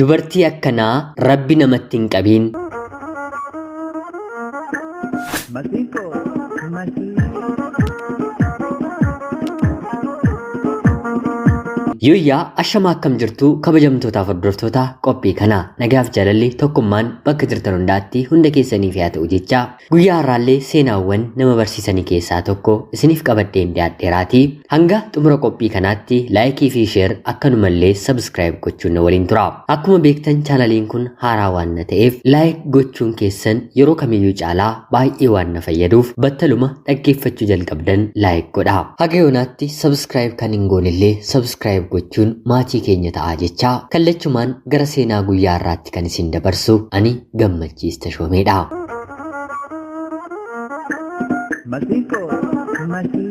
Dubartii akkanaa Rabbi namatti hin qabiin. Masiinqoo masii. Yooyyaa, ashamaa, akkam jirtu kabajamtootaaf hordoftoota qophii kana? Nagaaf jaalalli tokkummaan bakka jirtan hundaatti hunda keessaniif haa ta'u jecha, guyyaa har'aallee seenaawwan nama barsiisanii keessaa tokko isiniif qabadheen dhiyaadheeraatii hanga xumura qophii kanaatti like fi share, akkanumallee subscribe gochuun na waliin tura. Akkuma beektan, chaanaliin kun haaraa waan na ta'eef like gochuun keessan yeroo kamiyyuu caalaa baay'ee waan na fayyaduuf battaluma dhaggeeffachuu jalqabdan like godha. Haga yoonaatti subscribe kan hin goonellee subscribe gochuun maatii keenya ta'aa jechaa, kallachumaan gara seenaa guyyaa har'aatti kan isin dabarsu ani Gammachiis Tashoomeedha. Masiinqoo masii.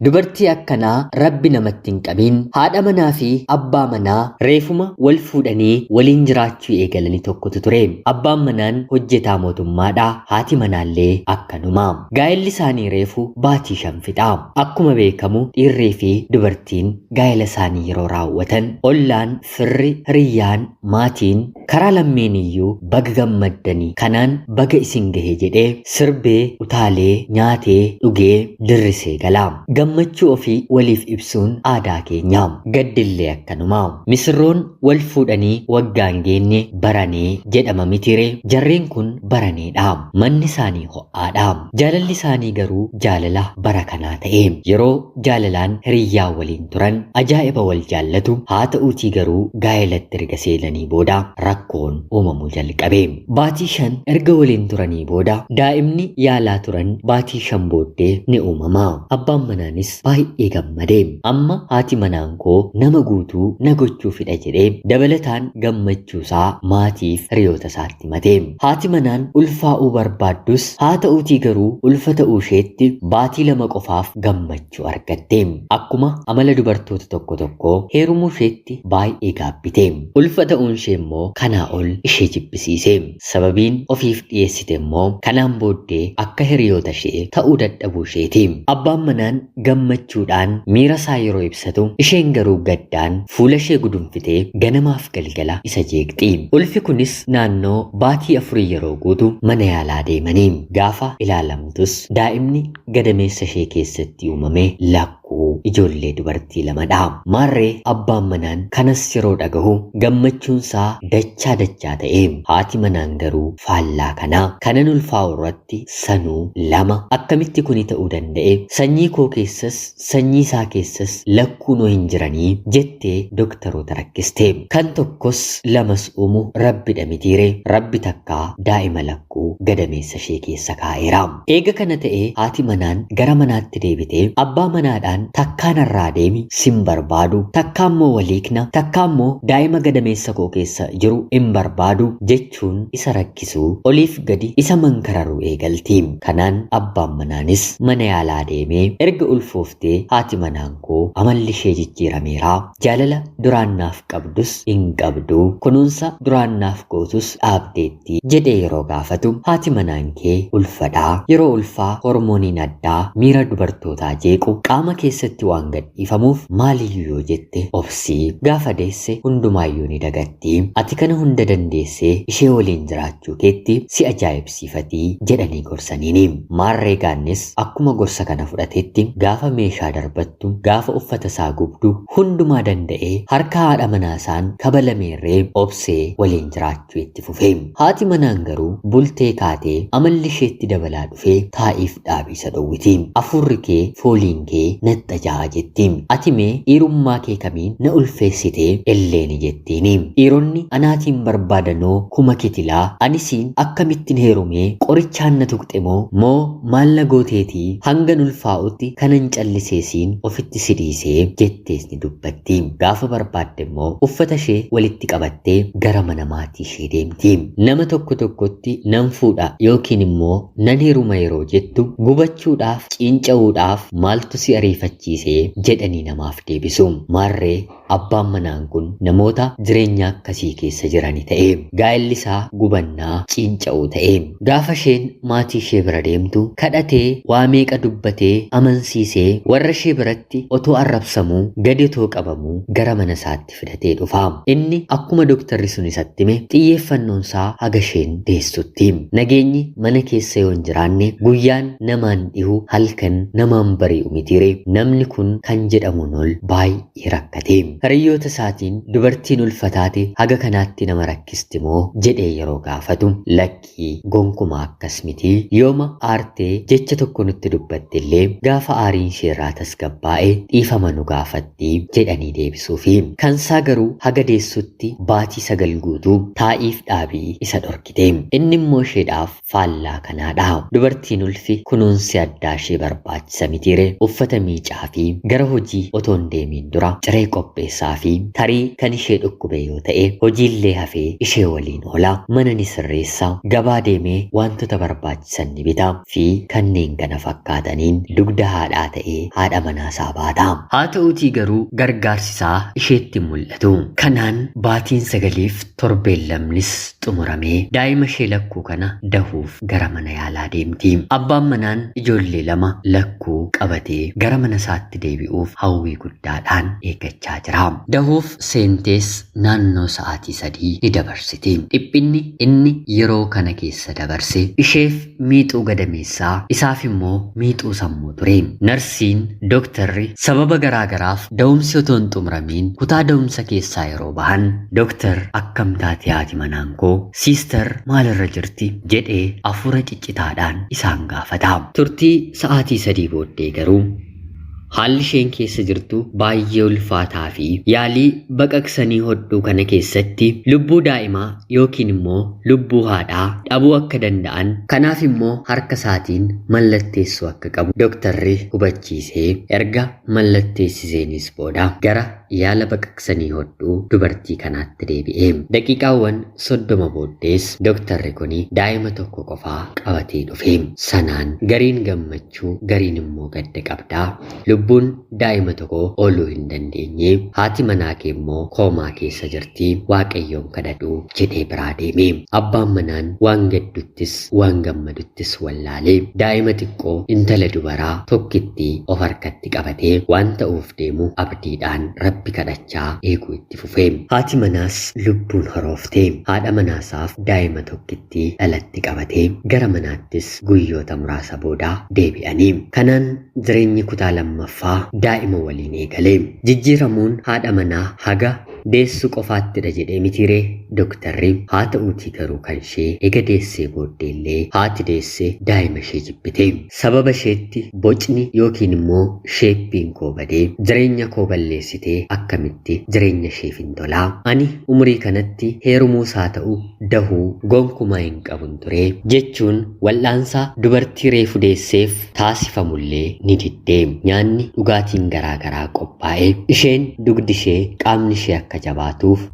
Dubartii akkanaa Rabbi namatti hin qabiin. Haadha manaa fi abbaa manaa reefuma wal fuudhanii waliin jiraachuu eegalanii tokkotu ture. Abbaan manaan hojjetaa mootummaadha. Haati manaallee akkanuma. Gaa'elli isaanii reefu baatii 5 fixa. Akkuma beekamu, dhiirrii fi dubartiin gaa'ela isaanii yeroo raawwatan ollaan, firri, hiriyyaan, maatiin karaa lammeeniyyuu baga gammaddanii, kanaan baga isin gahe jedhee sirbee, utaalee, nyaatee, dhugee, dirrisee gala. Gammachuu ofii waliif ibsuun aadaa keenya. Gaddillee akkanuma. Misirroon wal fuudhanii waggaan geenye baranee jedhama mitire? Jarreen kun baraneedha. Manni isaanii ho'aadha. Jaalalli isaanii garuu jaalala bara kanaa ta'e. Yeroo jaalalaan hiriyyaa waliin turan ajaa'iba wal jaallatu. Haa ta'uutii garuu gaa'elatti erga seenanii booda rakkoon uumamuu jalqabe. Baatii 5 erga waliin turanii booda daa'imni yaalaa turan baatii 5 booddee ni uumama. Abbaan manaanis baay'ee gammade. Amma haati manaan koo nama guutuu na gochuufidha jedhee dabalataan gammachuusaa maatiif hiriyoota isaatti himate. Haati manaan ulfaa'uu barbaaddus, haa ta'uutii garuu ulfa ta'uu isheetti baatii 2 qofaaf gammachuu argatte. Akkuma amala dubartoota tokko tokkoo heerumuu isheetti baay'ee gaabbite. Ulfa ta'uun ishee immoo kanaa ol ishee jibbisiise. Sababiin ofiif dhiyeessite immoo kanaan booddee akka hiriyoota ishee ta'uu dadhabuu isheeti. Abbaan manaan gammachuudhaan miira isaa yeroo ibsatu, isheen garuu gaddaan fuula ishee gudunfitee ganamaaf galgala isa jeeqxi. Ulfi kunis naannoo baatii 4 yeroo guutu mana yaalaa deemanii gaafa ilaalamtus daa'imni gadameessa ishee keessatti uumame lakkuu ijoollee dubartii lamadha. Maarree abbaan manaan kanas yeroo dhagahu gammachuunsaa dachaa dachaa ta'e. Haati manaan garuu faallaa kanaa, kanan ulfaa'u irratti sanuu lama, akkamitti kuni ta'uu danda'e? Sanyii koo keessas sanyii isaa keessas lakkuunoo hin jiranii jettee dooktaroota rakkiste. Kan tokkos lamas uumu Rabbidha mitiire? Rabbi takkaa daa'ima lakkuu gadameessa ishee keessa kaa'eera. Eega kana ta'ee haati manaan gara manaatti deebitee abbaa manaadhaan, takkaa narraa deemi, sin barbaadu, takkaa immoo waliikna, takkaa immoo daa'ima gadameessa koo keessa jiru hin barbaadu jechuun isa rakkisuu, oliif gadi isa mankararuu eegalti. Kanaan abbaan manaanis mana yaalaa deemee erga ulfooftee haati manaan koo amalli ishee jijjiirameera, jaalala duraan naaf qabdus hin qabdu, kunuunsa duraan naaf gootus dhaabdeetti jedhee yeroo gaafatu, haati manaan kee ulfadhaa, yeroo ulfaa hormooniin addaa miira dubartootaa jeequ qaama keessatti waan gadhiifamuuf maaliyyuu yoo jette obsii, gaafa deesse hundumaayyuu ni dagatti, ati kana hunda dandeessee ishee waliin jiraachuu keetti si ajaa'ibsiifatii jedhanii gorsaniini. Maarree gaannis akkuma gorsa kana fudhatetti gaafa meeshaa darbattu, gaafa uffata isaa gubdu hundumaa danda'ee harka haadha manaasaan kabalameerree obsee waliin jiraachuu itti fufe. Haati manaan garuu bultee kaatee amalli isheetti dabalaa dhufee taa'iif dhaabii isa dhowwiti. Afurri kee, fooliin kee naxxajaa jetti. Ati mee dhiirummaa kee kamiin na ulfeessitee elleeni jettiini. Dhiironni anaatiin barbaadanoo kuma kitilaa, anisiin akkamittiin heerumee? Qorichaan na tuqxe moo maal na gooteetii hangan ulfaa'utti kanan calliseesiin ofitti si dhiisee jettees ni dubbatti. Gaafa barbaadde immoo uffata ishee walitti qabattee gara mana maatii ishee deemti. Nama tokko tokkotti nan fuudha yookiin immoo nan heeruma yeroo jettu gubachuudhaaf, ciinca'uudhaaf maaltu si ariifachiisa? gammachiisee jedhanii namaaf deebisu. Maarree abbaan manaan kun namoota jireenya akkasii keessa jirani ta'e. Gaa'elli isaa gubannaa ciinca'uu ta'e. Gaafa isheen maatii ishee bira deemtu kadhatee waa meeqa dubbatee amansiisee warra ishee biratti otoo arrabsamuu gadi otoo qabamuu gara mana isaatti fidatee dhufa. Inni akkuma dooktarri sun isatti hime xiyyeeffannoon isaa haga isheen deessutti. Nageenyi mana keessa yoo hin jiraanne guyyaan namaan dhihu halkan namaan bari'u mitiire. Namni kun kan jedhamuun ol baay'ee rakkate. Hiriyoota isaatiin dubartiin ulfataate haga kanaatti nama rakkisti moo jedhee yeroo gaafatu lakkii gonkumaa akkas miti, yooma aartee jecha tokko nutti dubbatte illee gaafa aariin ishee irraa tasgabbaa'e dhiifama nu gaafatti jedhanii deebisuufi. Kansaa garuu haga deessutti baatii 9 guutuu taa'iif dhaabii isa dhorkite. Inni immoo isheedhaaf faallaa kanaadha. Dubartiin ulfi kunuunsi addaa ishee barbaachisa mitiire. Uffata miicaa fi gara hojii otoo hin deemiin dura ciree qopheessaa fi tarii kan ishee dhukkube yoo ta'e hojiillee hafee ishee waliin oola. Mana ni sirreessa, gabaa deemee wantoota barbaachisan ni bita fi kanneen kana fakkaataniin dugda haadhaa ta'ee haadha manaasaa baata. Haa ta'uutii garuu gargaarsi isaa isheetti mul'atu. Kanaan baatiin 9 torbeen lamnis xumuramee daa'ima ishee lakkuu kana dahuuf gara mana yaalaa deemti. Abbaan manaan ijoollee 2 lakkuu qabatee gara mana isaatti deebi'uuf hawwii guddaadhaan eeggachaa jira. Dahuuf seentees naannoo sa'aatii 3 ni dabarsiti. Dhiphinni inni yeroo kana keessa dabarse isheef miixuu gadameessaa, isaaf immoo miixuu sammuu ture. Narsiin, dooktarri sababa garaagaraaf da'umsi otoo hin xumuramiin kutaa da'umsa keessaa yeroo bahan, dooktar akkam taate haati manaan koo, siister maalirra jirti jedhee hafuura ciccitaadhaan isaan gaafata. Turtii sa'aatii 3 booddee garuu haalli isheen keessa jirtu baay'ee ulfaataa fi yaalii baqaqsanii hodhuu kana keessatti lubbuu daa'imaa yookiin immoo lubbuu haadhaa dhabuu akka danda'an, kanaaf immoo harka isaatiin mallatteessuu akka qabu dooktarri hubachiisee erga mallatteessiseenis booda gara yaala baqaqsanii hodhuu dubartii kanaatti deebi'e. Daqiiqaawwan 30 booddees dooktarri kun daa'ima tokko qofaa qabatee dhufe. Sanaan gariin gammachuu gariin immoo gadda qabdaa. Lubbuun daa'ima tokko ooluu hin dandeenye, haati manaa kee immoo koomaa keessa jirti, waaqayyoon kadhadhu jedhee biraa deeme. Abbaan manaan waan gadduttis waan gammaduttis wallaalee daa'ima xiqqoo intala dubaraa tokkitti of harkatti qabatee waan ta'uuf deemu abdiidhaan rabbi kadhachaa eeguu itti fufe. Haati manaas lubbuun horoofte. Haadha manaasaaf daa'ima tokkitti dhalatti qabatee gara manaattis guyyoota muraasa booda deebi'anii. Kanaan jireenyi kutaa lammaffaa daa'ima waliin eegale. Jijjiiramuun haadha manaa haga deessu qofaattidha jedhee mitiiree dooktarri. Haa ta'uutii garuu kan ishee ega deessee booddeellee haati deesse daa'ima ishee jibbite. Sababa isheetti bocni yookiin immoo sheeppiin koo badee jireenya koo balleessitee akkamitti jireenya isheef hin tolaa? Ani umurii kanatti heerumuus haa ta'u dahuu gonkumaa hin qabun ture jechuun wal'aansaa dubartii reefu deesseef taasifamullee ni didde. Nyaanni dhugaatiin garaagaraa qophaa'e. Isheen dugdi ishee qaamni ishee akka jabaatuuf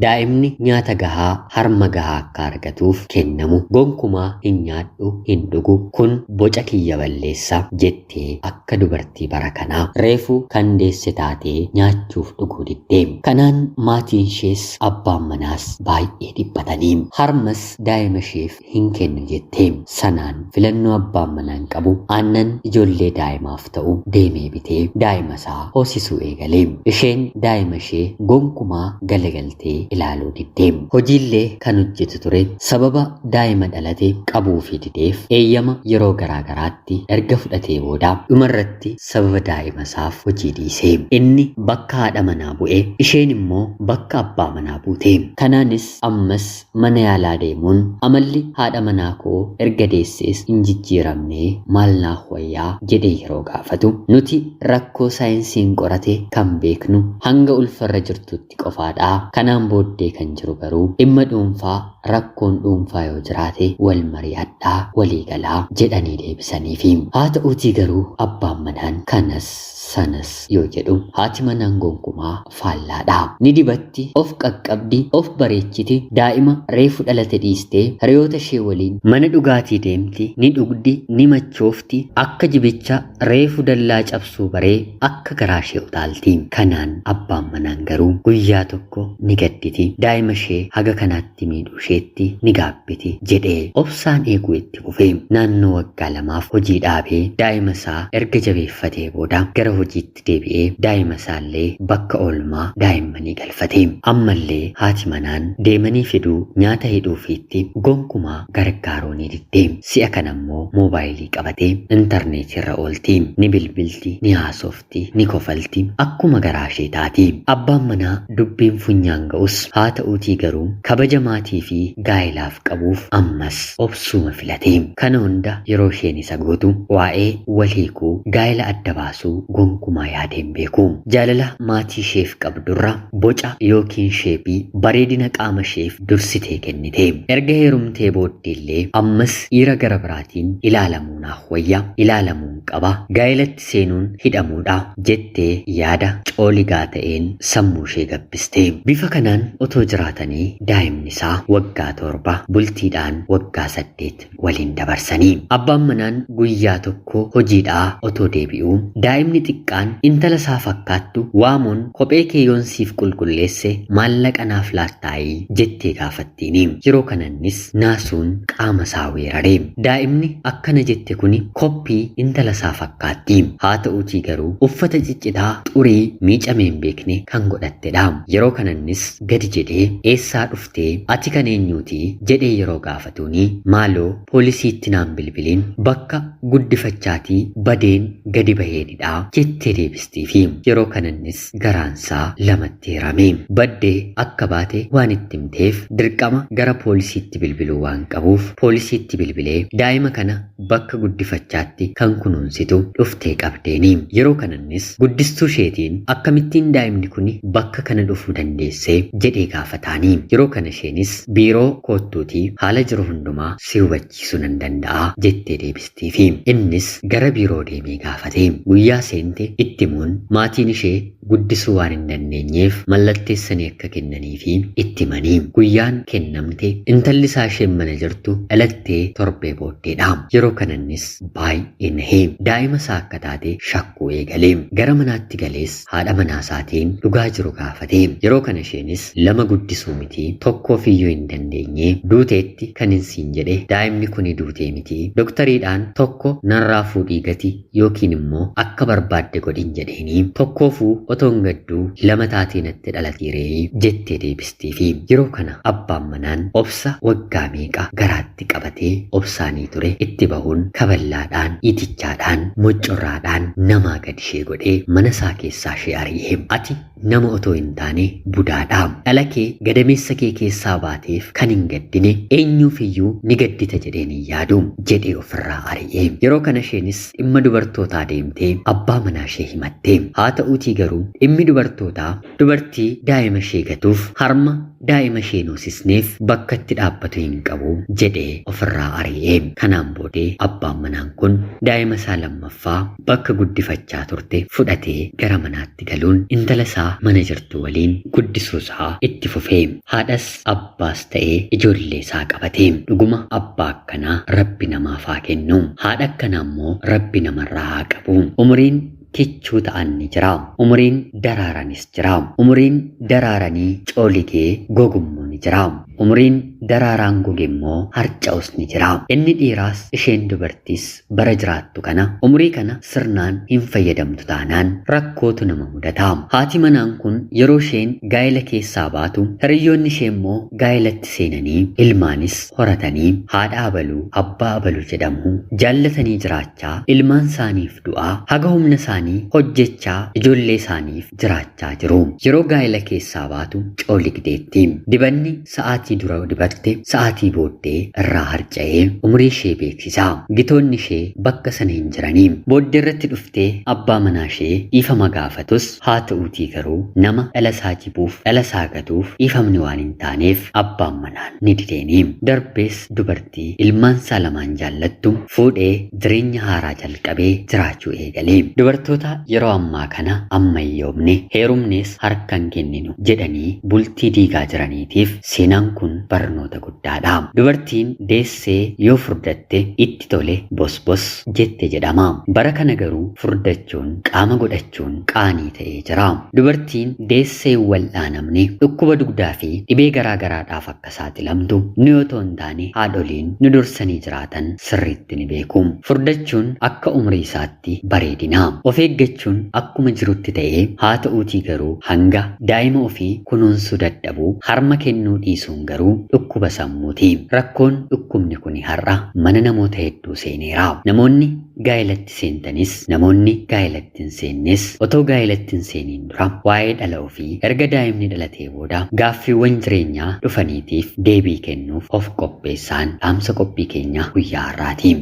daa'imni nyaata gahaa harma gahaa akka argatuuf kennamu gonkumaa hin nyaadhu hin dhugu, kun boca kiyya balleessa jettee akka dubartii bara kanaa reefu kan deesse taatee nyaachuuf dhuguu didde. Kanaan maatiin ishees abbaan manaas baay'ee dhiphatanii harmas daa'ima isheef hin kennu jette. Sanaan filannoo abbaan manaan qabu aannan ijoollee daa'imaaf ta'u deemee bitee daa'ima isaa hoosisuu eegale. Isheen daa'ima ishee gonkumaa galagaltee ilaaluu didde. Hojiillee kan hojjetu ture sababa daa'ima dhalate qabuu fi dideef eeyyama yeroo garaagaraatti erga fudhatee booda dhumarratti sababa daa'ima isaaf hojii dhiise. Inni bakka haadha manaa bu'e, isheen immoo bakka abbaa manaa buute. Kanaanis ammas mana yaalaa deemuun amalli haadha manaa koo erga deessees hin jijjiiramne maal naaf wayyaa jedhee yeroo gaafatu, nuti rakkoo saayinsiin qorate kan beeknu hanga ulfarra jirtutti qofaadha. Kanaan booddee kan jiru garuu dhimma dhuunfaa, rakkoon dhuunfaa yoo jiraate wal mari'adhaa walii galaa jedhanii deebisaniifi. Haa ta'uutii garuu abbaan manaan kanas Sanas yoo jedhu haati manaan gonkumaa faallaadha. Ni dibatti, of qaqqabdi, of bareechiti, daa'ima reefu dhalate dhiistee hiriyoota ishee waliin mana dhugaatii deemti, ni dhugdi, ni machoofti, akka jibicha reefu dallaa cabsuu baree akka garaa ishee utaalti. Kanaan abbaan manaan garuu guyyaa tokko ni gadditi, daa'ima ishee haga kanaatti miidhuu isheetti ni gaabbiti jedhee obsaan eeguu itti fufe. Naannoo waggaa 2f hojii dhaabee daa'ima isaa erga jabeeffatee booda gara hojiitti deebi'ee daa'ima isaallee bakka oolmaa daa'immanii galfate. Ammallee haati manaan deemanii fiduu nyaata hidhuufiitti gonkumaa gargaaruu ni didde. Si'a kana immoo moobaayilii qabatee intarneetii irra oolti. Ni bilbilti, ni haasofti, ni kofalti, akkuma garaa ishee taati. Abbaan manaa dubbiin funyaan ga'us haa ta'uutii garuu kabaja maatii fi gaa'ilaaf qabuuf ammas obsuma filate. Kana hunda yeroo isheen isa gootu waa'ee wal hiikuu, gaa'ila adda baasuu gonkumaa yaadee hin beeku. Jaalala maatii isheef qabdurra boca yookiin sheepii bareedina qaama isheef dursitee kennite. Erga heerumtee booddeellee ammas dhiira gara biraatiin ilaalamuu naaf wayya, ilaalamuun qaba, gaa'ilatti seenuun hidhamuudha jettee yaada cooligaa ta'een sammuu ishee gabbiste. Bifa kanaan otoo jiraatanii daa'imni isaa waggaa 7 bultiidhaan waggaa 8 waliin dabarsanii. Abbaan manaan guyyaa tokko hojiidhaa otoo deebi'uu daa'imni xiqqaan intala isaa fakkaattu waamuun kophee kee yoon siif qulqulleesse maallaqa naaf laattaayii jettee gaafattiini. Yeroo kanannis naasuun qaama isaa weerare. Daa'imni akkana jette kuni koppii intala isaa fakkaatti. Haa ta'uutii garuu uffata ciccitaa xurii miicamee hin beekne kan godhattedha. Yeroo kanannis gadi jedhee eessaa dhuftee ati kan eenyuutii jedhee yeroo gaafatuuni maaloo poolisiitti naan bilbiliin bakka guddifachaatii badeen gadi baheenidha jettee deebistiifi. Yeroo kanannis garaansaa lamatti hirame. Baddee akka baate waan itti himteef dirqama gara poolisiitti bilbiluu waan qabuuf poolisiitti bilbilee daa'ima kana bakka guddifachaatti kan kunuunsitu dhuftee qabdeeni. Yeroo kanannis guddistuu isheetiin akkamittiin daa'imni kun bakka kana dhufuu dandeesse jedhee gaafataani. Yeroo kana isheenis biiroo koottuutii haala jiru hundumaa si hubachiisuu nan danda'a jettee deebistiifi. Innis gara biiroo deemee gaafate. Guyyaa seente itti himuun maatiin ishee guddisuu waan hin dandeenyeef mallatteessanii akka kennanii fi itti himanii. Guyyaan kennamte intalli isaa isheen mana jirtu dhalattee torbee booddeedha. Yeroo kanannis baay'ee nahee daa'ima isaa akka taate shakkuu eegale. Gara manaatti galees haadha manaa isaatiin dhugaa jiru gaafate. Yeroo kana isheenis 2 guddisuu miti tokkoof iyyuu hin dandeenye duuteetti kan hin siin jedhe daa'imni kuni duutee miti doktariidhaan tokko narraa fuudhii gati yookiin immoo akka barbaadde godhin jedheeni tokkoofuu otoo hin gadduu 2 taatee natti dhalatiiree jettee deebistiifi. Yeroo kana abbaan manaan obsa waggaa meeqa garaatti qabatee obsaanii ture itti bahuun kaballaadhaan, itichaadhaan, moccorraadhaan namaa gadi ishee godhee mana isaa keessaa ishee ari'e. Ati nama otoo hin taane budaadha. Dhala kee gadameessa kee keessaa baateef kan hin gaddine eenyuufiyyuu ni gaddita jedheen hin yaadu jedhee ofirraa ari'e. Yeroo kana isheenis dhimma dubartootaa deemtee abbaa manaa ishee himatte. Haa ta'uutii garuu dhimmi dubartootaa dubartii daa'ima ishee gatuuf harma daa'ima ishee hoosisneef bakka itti dhaabbatu hin qabu jedhee ofirraa ari'e. Kanaan boodee abbaan manaan kun daa'ima isaa lammaffaa bakka guddifachaa turte fudhatee gara manaatti galuun intala isaa mana jirtu waliin guddisuu isaa itti fufee. Haadhas abbaas ta'ee ijoollee isaa qabate. Dhuguma abbaa akkanaa Rabbi namaaf haa kennu. Haadha akkanaa immoo Rabbi namarraa haa qabu. Umuriin kichuu ta'an ni jira. Umuriin daraaranis jira. Umuriin daraaranii cooligee gogummoo ni jira. Umuriin daraaraan goge immoo harca'us ni jira. Inni dhiiraas isheen dubartiis bara jiraattu kana umurii kana sirnaan hin fayyadamtu taanaan rakkootu nama mudata. Haati manaan kun yeroo isheen gaa'ela keessaa baatu hiriyyoonni ishee immoo gaa'elatti seenanii ilmaanis horatanii haadha abaluu abbaa abaluu jedhamu jaallatanii jiraachaa ilmaan isaaniif du'aa haga humna isaanii hojjechaa ijoollee isaaniif jiraachaa jiru. Yeroo gaa'ela keessaa baatu cooligdeetti. Dibanni Dibanni sa'aatii dura dibatte sa'aatii booddee irraa harca'ee umurii ishee beeksisa. Gitoonni ishee bakka sana hin jiranii. Booddee irratti dhuftee abbaa manaa ishee dhiifama gaafatus haa ta'uutii garuu nama dhala isaa jibuuf dhala isaa gatuuf dhiifamni waan hin taaneef abbaan manaan ni dideeni. Darbees dubartii ilmaan isaa lamaan jaallattu fuudhee jireenya haaraa jalqabee jiraachuu eegale. Dubartoota yeroo ammaa kana ammayyoomne heerumnees harka hin kenninu jedhanii bultii diigaa jiraniitiif seenaan kun barnoota guddaadha. Dubartiin deessee yoo furdatte itti tole bosbos jette jedhama. Bara kana garuu furdachuun qaama godhachuun qaanii ta'ee jira. Dubartiin deessee hin wal'aanamne dhukkuba dugdaa fi dhibee garaa garaadhaaf akka saaxilamtu nu otoo hin taane haadholiin nu dursanii jiraatan sirriitti ni beeku. Furdachuun akka umrii isaatti bareedina. Of eeggachuun akkuma jirutti ta'ee haa ta'uutii garuu hanga daa'ima ofii kunuunsuu dadhabuu harma kennuu dhiisuun garuu dhukkuba sammuuti. Rakkoon dhukkubni kun har'a mana namoota hedduu seeneera. Namoonni gaa'elatti seentanis namoonni gaa'elatti hin seennes otoo gaa'elatti hin seeniin dura waa'ee dhala ofii erga daa'imni dhalatee booda gaaffiiwwan jireenyaa dhufaniitiif deebii kennuuf of qopheessaan dhaamsa qophii keenya guyyaa har'aati.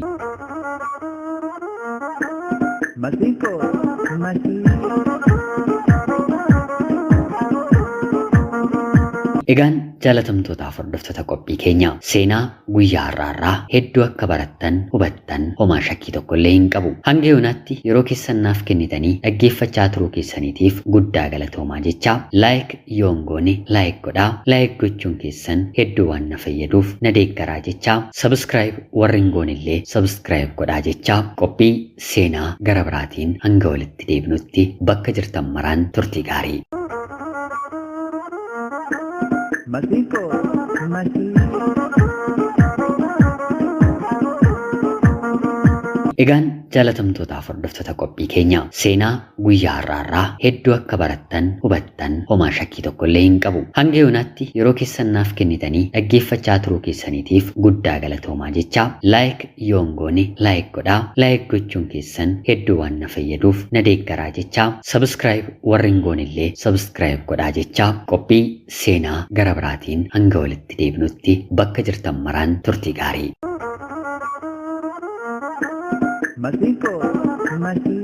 Masiinqoo masiinqoo. Egaan jaalatamtootaaf hordoftoota qophii keenya seenaa guyyaa har'aarraa hedduu akka barattan hubattan homaa shakkii tokko illee hin qabu. Hanga yoonaatti yeroo keessan naaf kennitanii dhaggeeffachaa turuu keessaniitiif guddaa galatoomaa jecha like yoon goone like godhaa like gochuun keessan hedduu waan na fayyaduuf na deeggaraa jecha subscribe warri hin goone illee subscribe godhaa jecha qophii seenaa gara biraatiin hanga walitti deebinutti bakka jirtan maraan turtii gaarii. Masiinqoo masiinqoo. Egaan jaalatamtootaaf hordoftoota qophii keenya seenaa guyyaa har'aarraa hedduu akka barattan hubattan homaa shakkii tokko illee hin qabu. Hanga yoonaatti yeroo keessan naaf kennitanii dhaggeeffachaa turuu keessaniitiif guddaa galatoomaa jecha like yoon goone like godhaa like gochuun keessan hedduu waan na fayyaduuf na deeggaraa jecha subscribe warri hin goone illee subscribe godhaa jecha qophii seenaa gara biraatiin hanga walitti deebinutti bakka jirtan maraan turtii gaarii. Masiinqoo masiinqoo.